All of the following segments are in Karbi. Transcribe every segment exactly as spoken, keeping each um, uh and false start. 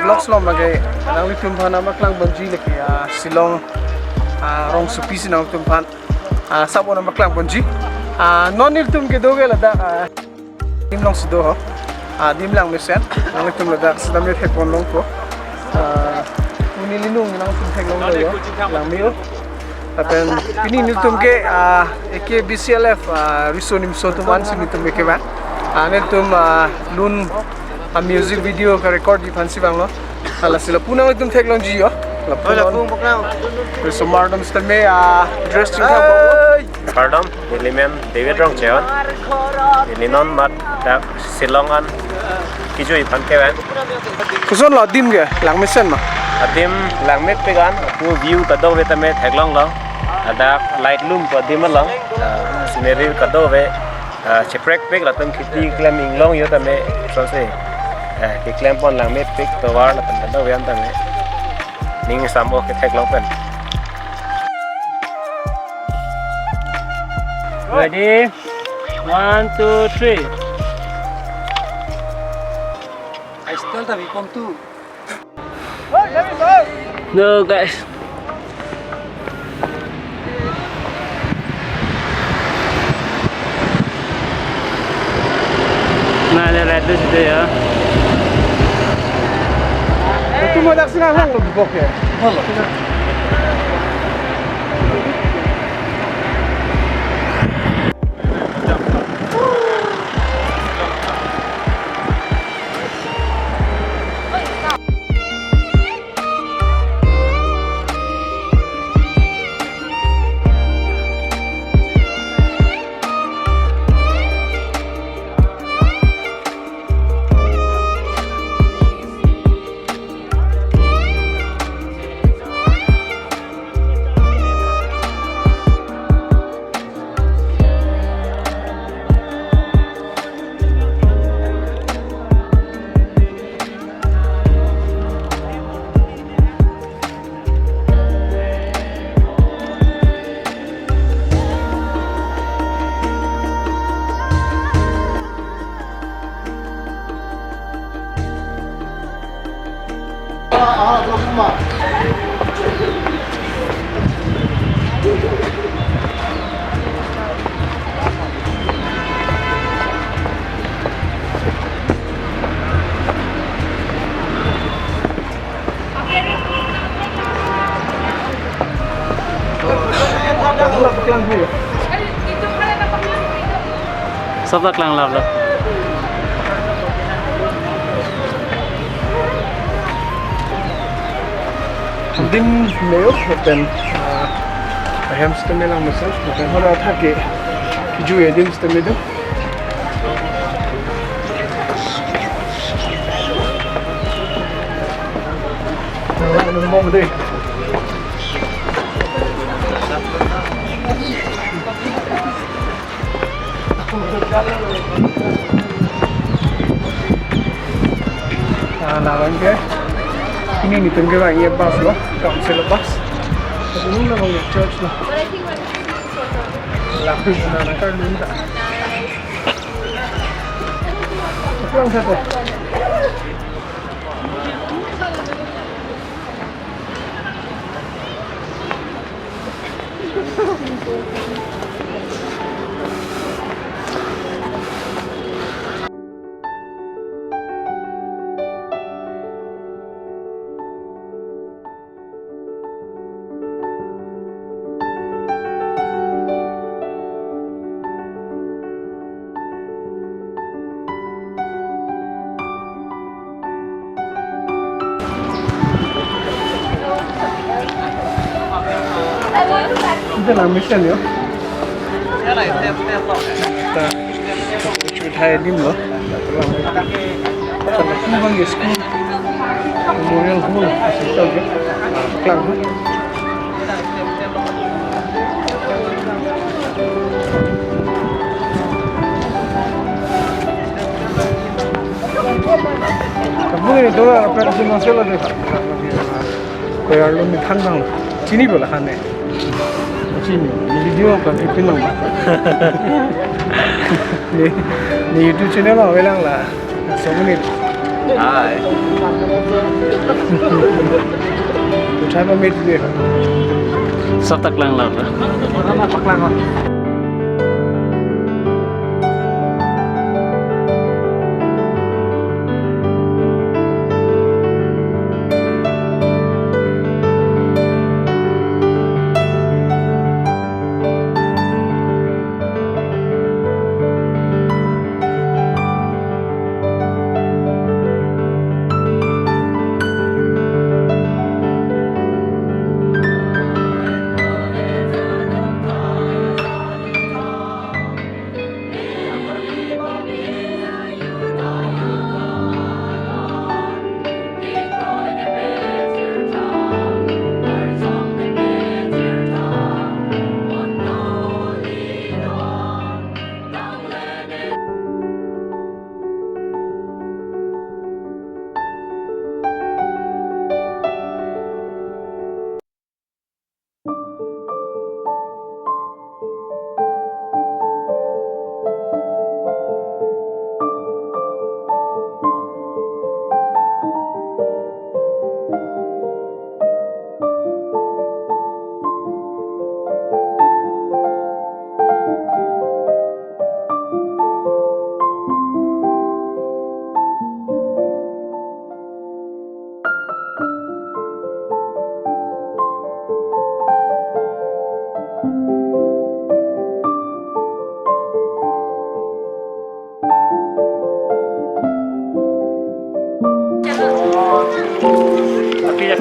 Vlogs along abangke nanglitum aphan nangpaklang ponji lake, ah, Shillong, ah, rongsopi si nanglitum aphan, ah, sabo nangpaklang ponji. Ah, non nelitum kedo ke ladak, ah, adim alongsi do ho. Ah, adim langmesen. Nanglitum ladak sitame thekpon longpo. Ah, pini linung nangtum theklonglo yo. Langme-o. Lapen pini nelitum ke, ah, A K B C L F, ah, riso nimso atum ansi nelitum ke kevang. Ah, nelitum, ah, lun, ah, music video ke recordji aphansi vanglo. Ah, lasi lapu nanglitum theklongji yo. Lapu Oi, lapu non. Boknang. Risomar atum sitame, ah, dress chingthang bok. Kardom, neli men David Rongcheon. Neli non mat dak Shillong an kejui aphan kevang. Kosonlo adim ke, langmesen ma? Adim langmepik an, lapu view kadokave tame theklonglo. Ladak light lum pu adim along, ah, scenery kadokave, ah, cheprekpik, latum kheti klem inglong yo tame, sonsi, eh, keklem pon langmepik, tovar latum kadokave an tame. Ning samo ketheklong pen. Ready? One, two, three. I still the weapon too. No, guys. Nah, lihat, lihat dulu situ ya. Itu mau taksi nang hang lo bok ya. Halo. Sab ta klanglaplo. Adim me-o lapen, ah, ahem sitame langmesen, lapen hora athak ke kejui adim sitame do. Ano mo dei. Ah, labang ke. Pini nelitum kevang ya bus lo, council bus. Ini labang ya church lo. Lapis na na kar lun ta. Pulang satu. Ita langmesen yo. Ta, chu thai adim lo. Ita langmesen. Ita langmesen bang school. Memorial Hall. Asal ke. Klang. Kamu ini dolar apa sih masih lagi? Koyar lo ni thanbang. Chini bola hane. Chini. Ni video kan ipin lang. Ni, ni YouTube channel lo avelang la. So many. Hi. Uthai ma mit mit. Sab paklang lo. Paklang lo.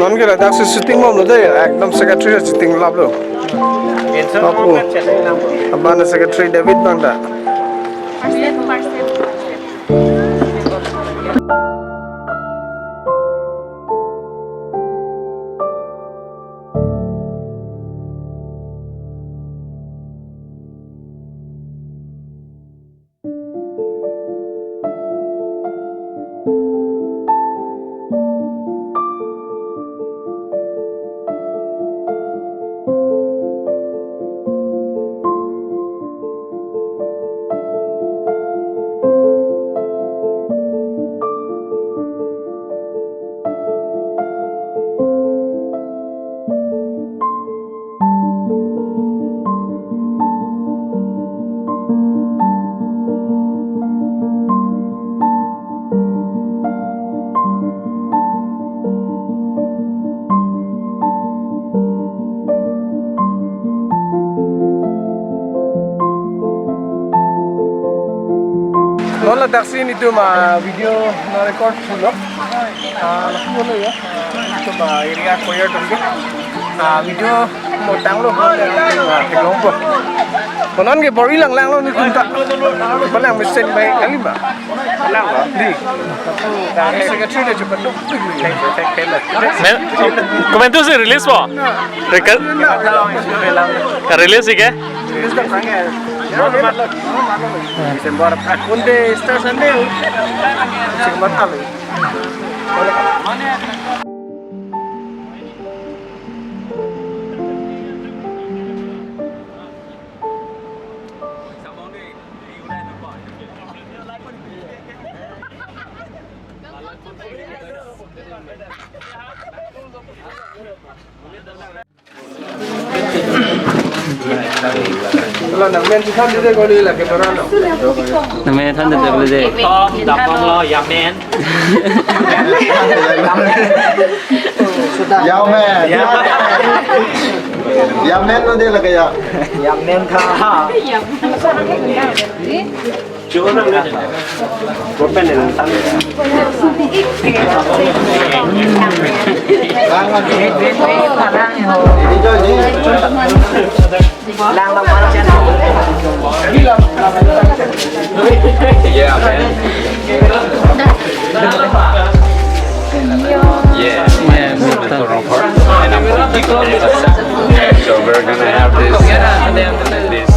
Non ke ladak si shooting bomlo dei, ekdom secretary shooting laplo. Bapu. Abang secretary David bang ta. Non ladak si nelitum video na-record pulo. Ah, lapu lo ya. Nelitum area choir atum ke. Ah, video mo tanglo, ah, theklongpo. Konon ke bor-i langlanglo nelitum ta. Palang mesen bai kali ma. Di. Secretary le cepat tu. Men, komentu si release po? Record? Ka-release si ke? Release dah sangat. Desember. Unde Easter Sunday. Singmat kali. Nangmen than dede kali la camera lo. Nangmen than dede kali de. Tom, dapong lo, yamen. Yamen. Yamen lo de la kaya. Yamen tha. Yeah, man. Yeah, man. And I'm gonna keep it. So we're gonna have this, uh, this